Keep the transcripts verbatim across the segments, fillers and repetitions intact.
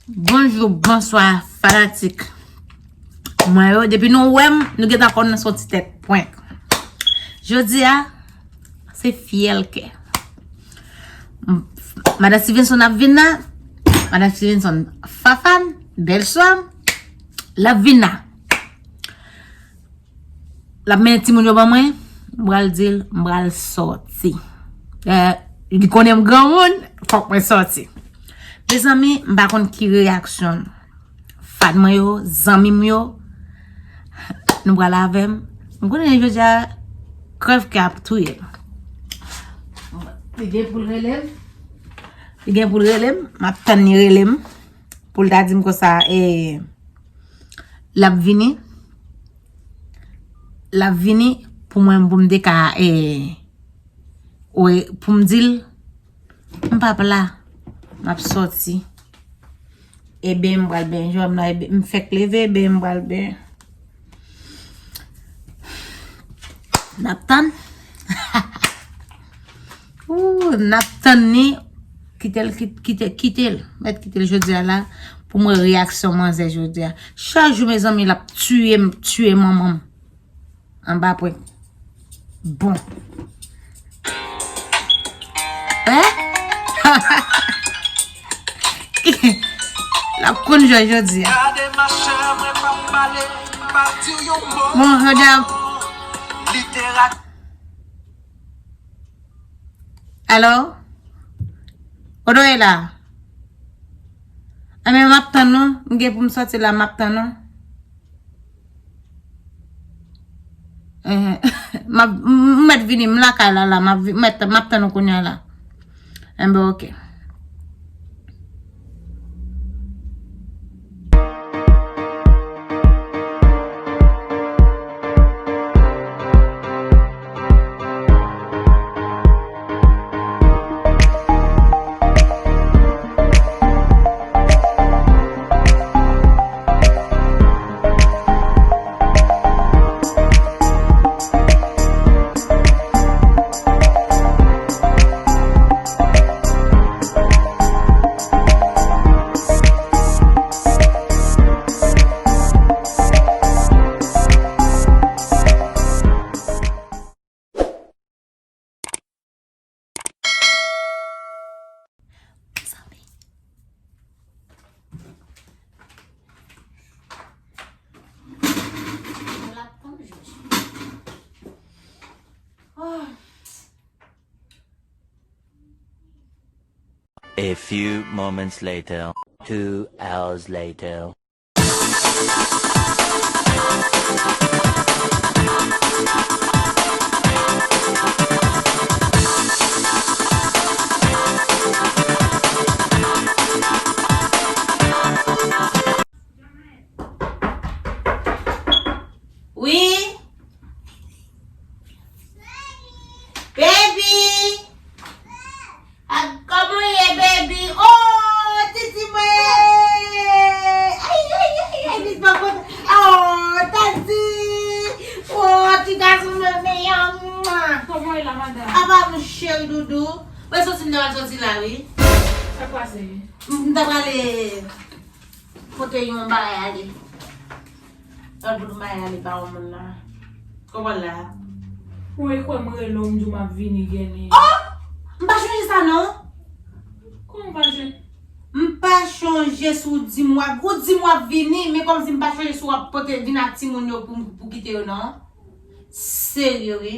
Bonjou, bonswa, fanatik mwen yo. Depi nou wè m, nou gentan konn se yon ti tèt prank. Jodi a, se fyèl kè. M-, Madan Stevenson ap vin la. Madan Stevenson, Fafan, bèl sè m, l ap vin la. L ap mennen timoun yo ban mwen, m pral di l, m pral sòti. Eh, li konnen m granmoun, fòk mwen sòti. Mezanmi, m pa konn ki reyaksyon fan mwen yo, zanmi m yo, nou pral avè m. M konnen jodi a, krèv kè ap touye m. Li gen pou l rele m. Li gen pou l rele m. M ap tann li rele m. Pou l ta di m konsa, eh, l ap vini. L ap vini pou mwen, pou m te ka, eh, pou m di l, m p ap la, m ap sòti. Eben, m pral benyen, jòm la, eben, m fèk leve, eben, m pral benyen. N ap tann. Ooh, n ap tann ni. Kite l, kit-, kite, kite l. Mèt kite l jodi a la. Pou m wè reyaksyon manzè jodi a. Chak jou, mezanmi, l ap tiye m, tiye manman m. Anba pwen. Bon. Hein? L ap konn jwe jodi a. Bon, jodi a. Alo? Kote w ye la? Anben, m ap tann nou. M gen pou m sòti la, m ap tann nou. Eh, m ap, m, m mèt vini, m lakay la, la, m ap vi-, m mèt, m ap tann nou kounye a la. Enben, oke. Mezanmi. A few moments later. Two hours later. Wi. Baby! A, kòman w ye, baby? Oh, titi mwen! Ay, ay, ay, ay, li pa kontan. Oh, tati! Oh, ti gason mwen, meyè. Kòman w ye la, madanm? Apa, mon cheri doudou. Mwen soti, m ta pral soti la, wi. Sa k pase? M, m ta prale pote yon bagay ale. Lòt bout mwen ale pa yon moun la. Kòman la? Ou e kwè m rele w, m di w m ap vini, Gèlin? Oh! M pa chonje sa non. Kòman w pa chonje? M pa chonje si w di m w ap, ou di m w ap vini, men kòmsi m pa chonje si w ap pote vin ak timoun yo pou, pou kite yo non. Serye wi.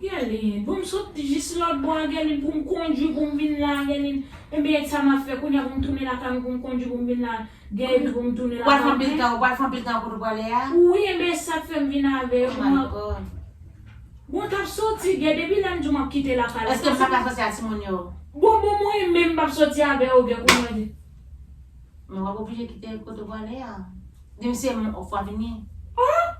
Gèlin, pou m sot jis lòt bò a, Gèlin, pou m kondui, pou m vin la, Gèlin. Ebyen, sa m ap fè kounye a pou m tounen lakay mwen, pou m kondui, pou m vin la, Gèlin, pou m tounen lakay mwen. Ou pral fè anpil tan, ou pral fè anpil tan kote w prale a? Wi, ebyen, sa k fè m vin avè yo. Oh my God. Bon, t ap soti, gen depi lè m di w m ap kite lakay la. Èske m pa ka soti ak timoun yo? Bon, bon, mwen menm m p ap soti avè yo, gen kounye a. Men w ap oblije kite kote w prale a. Di m se m ou fwa vini. Oh!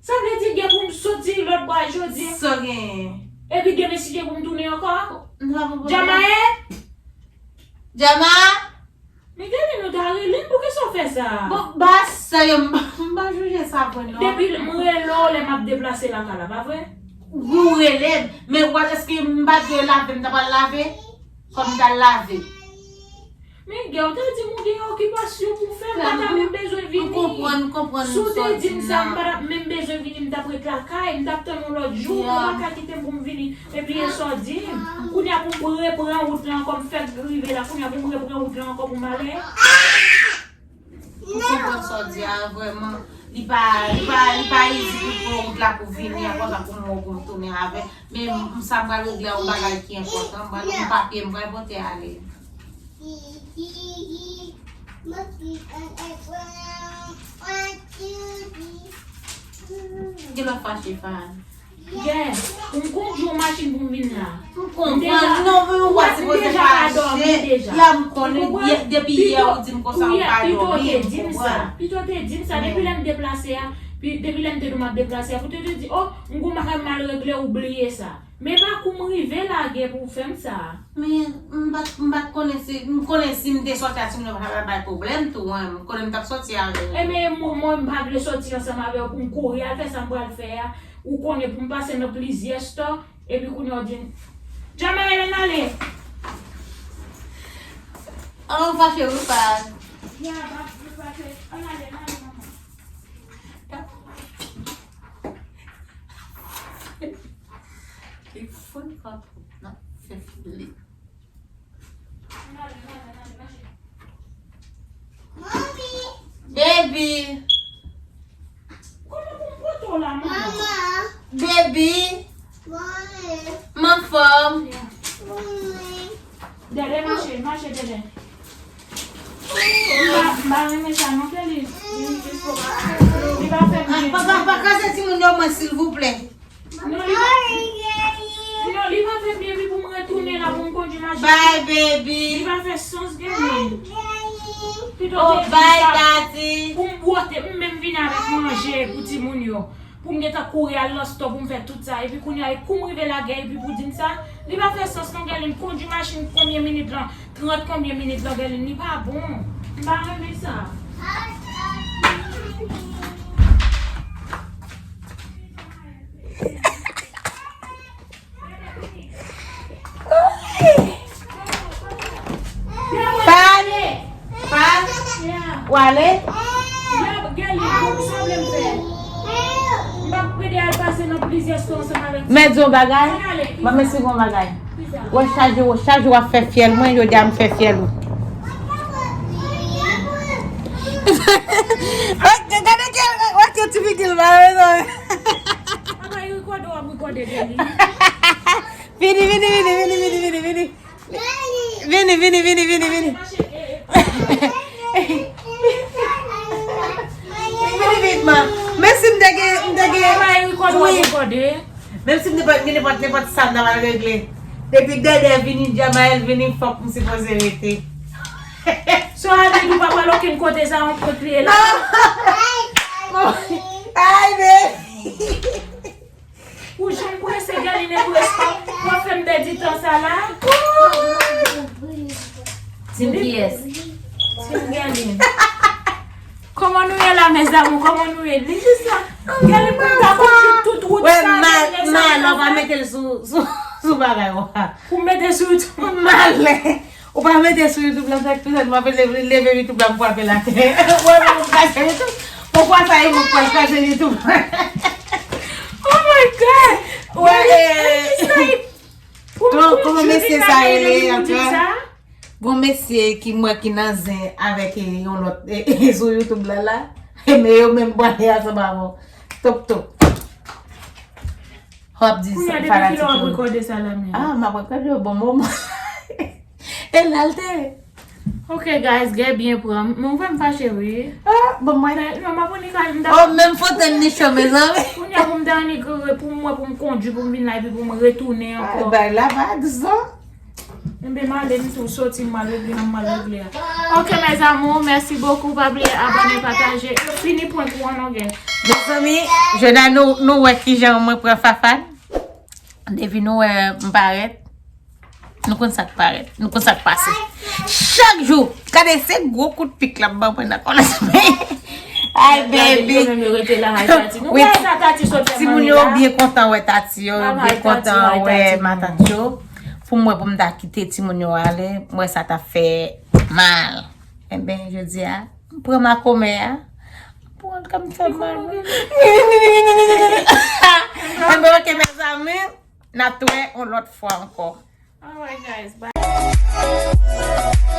Sa vle di gen pou m soti lòt bò a jodi a? Sa w gen? Epi demen si gen pou m tounen ankò? N pa pou pwoblèm. Jamaye? Jama? Men Gèlin, ou ta rele m, poukisa w fè sa? Bon, ba sa yo, m, m pa jije sa vre non. Depi m rele w lè m ap deplase lakay la, pa vre? Wi, w rele m. Men w, èske m pa dwe lave, m ta pral lave? Kòm m ta lave. Men gè, ou te di m ou gen okipasyon pou fè, m pa ta menm bezwen vini. M konprann, m konprann. Si w te di m sa, m pa t ap menm bezwen vini, m t ap ret lakay, m t ap tann yon lòt jou, ou pa ka kite m pou m vini. Epi e sa w di m. Kounye a pou m repran wout la ankò, m fèk rive la, kounye a pou m repran wout la ankò pou m ale. M konprann sa w di a, vrèman. Li pa, li pa, li pa izi pou pran wout la pou vini, apre sa pou m wè pou m tounen avè. Men m, sa m pral regle a yon bagay ki enpòtan. M pral yon papye, m pral pote ale. Gen lòt fache, Fahad. Gè, pou m kondui yon machin pou m vin la. M konprann, non, men ou pa sipoze fache. La m konnen, depi yè ou di m konsa ou pa dòmi, m konprann. Pito te di m sa, depi lè m deplase a, depi lè m te di w m ap deplase a, pou te te di, o, m gon bagay m al regle, ou bliye sa. Men pa kou m rive lage pou w fè m sa. Men, m pa t, m pa t konnen si, m konnen si m te sòti a, si m te bay pwoblèm tou, wi, m konnen m t ap sòti avè w. Ebyen, mwen, mwen, m pa vle sòti ansanm avè w pou m kouri al fè sa m pral fè a. Ou konnen pou m pase nan plizyè store, epi kounye a w di m, Jamael, ann ale. An, ou fache wi, pa. Ya, pa, pa fache. Ann ale, ann ale, manman. Li fon kòb nan fè fili. Baby. Baby. M anfòm. Dede, mache, mache, Dede. M pa, m pa renmen sa non, Kelly. Li pa fè m byen. Pa, pa, pa kraze timoun yo mwen, silvouplè. Non, li pa, non, li pa fè m byen, epi pou m retounen la, pou m kondui machin. Bye, baby. Li pa fè sans, Kelly. Pito te di sa, bye, daddy. Pou m bwote, m menm vin avèk manje pou timoun yo. Pou m gentan kouri al nan store pou m fè tout sa. Epi kounye a, e kou m rive lage, epi pou di m sa, li pa fè sans non, Guerline. Kondui machin konbyen minit lan? Trant konbyen minit lan, Guerline? Li pa bon. M pa renmen sa. Pale. Pale. Wale. Mèt di yon bagay. Ban m eseye yon bagay. Wè chaje w, chaje w ap fè fyèl mwen, jodi a m fè fyèl ou. Gade kè, wè kè ti figi l pa bezwen. Apa e rekòde w ap rekòde de li. Vini, vini, vini, vini, vini, vini, vini. Vini, vini, vini, vini, vini. Vini vit, man. Men si m te gen, m te gen, wi. Men si m te gen nenpòt, nenpòt sa m ta pral regle. Depi Dede vini, Jamael vini, fòk m sipoze rete. So, Abid, ou pa pral okenn kote, sa yon kont li ye la. Non. Ay, men. Ou janm prese, Guerline, e prese pa. W ap fè m pèdi tan sa la. Team kiyès? Team Guerline. Kòman nou ye la, mes amours? Kòman nou ye? Li jis la. Guerline, pou m ta kondui tout wout sa, mal, mal, ou pa mete l sou, sou, sou bagay, ou pa. Pou m mete sou YouTube. Mal. Ou pa mete sou YouTube la, sa k pi sèl, m ap leve, leve YouTube la, m frape l atè. Wè, mwen, m kraze YouTube. Poukwa sa, e mwen k pral kraze YouTube? Oh my God! Wè, e, kòman, kòman mesye sa rele ankò? Gon mesye ki m wè ki nan zen avèk, e, yon lòt, e, e, sou YouTube la, la. E, men yo menm pwale ansanm avè w. Top, top. W ap di sa, fanatik yo. Kounye a, depi kilè w ap rekòde sa la menm? Ah, m ap rekòde yo bon moman. E la l te. Ok, guys, Guerline byen pran. Men w fè m fache, wi. Ah, bon, mwen. Non, m ap pran li kay, m ta. Oh, menm foto n ni cho, mezanmi. Kounye a pou m ta annik, pou m wè, pou m kondui, pou m vin la, epi pou m retounen ankò. Ah, bay la pa dous, non. Enben, m ale, m tou soti, m al regle, m al regle a. Ok, mes amours, merci beaucoup. Pa bliye abòne, pataje. Fini prank ou an, non, Guerline. Mezanmi, jodi a nou, nou wè kijan mwen pran Fafan. Depi nou wè m parèt, nou konn sa k parèt, nou konn sa k pase. Chak jou, gade se gwo kout pik l ap ban mwen nan kòlèj. Ay, baby. Timoun yo byen kontan wè Tati, yo byen kontan wè matant yo. Pou m wè pou m ta kite timoun yo ale, m wè sa t ap fè mal. Enben, jodi a, m pran makomè a. Pou al ka m fè mal. Enben, ok, mezanmi, n ap tou wè yon lòt fwa ankò. Alright, guys, bye.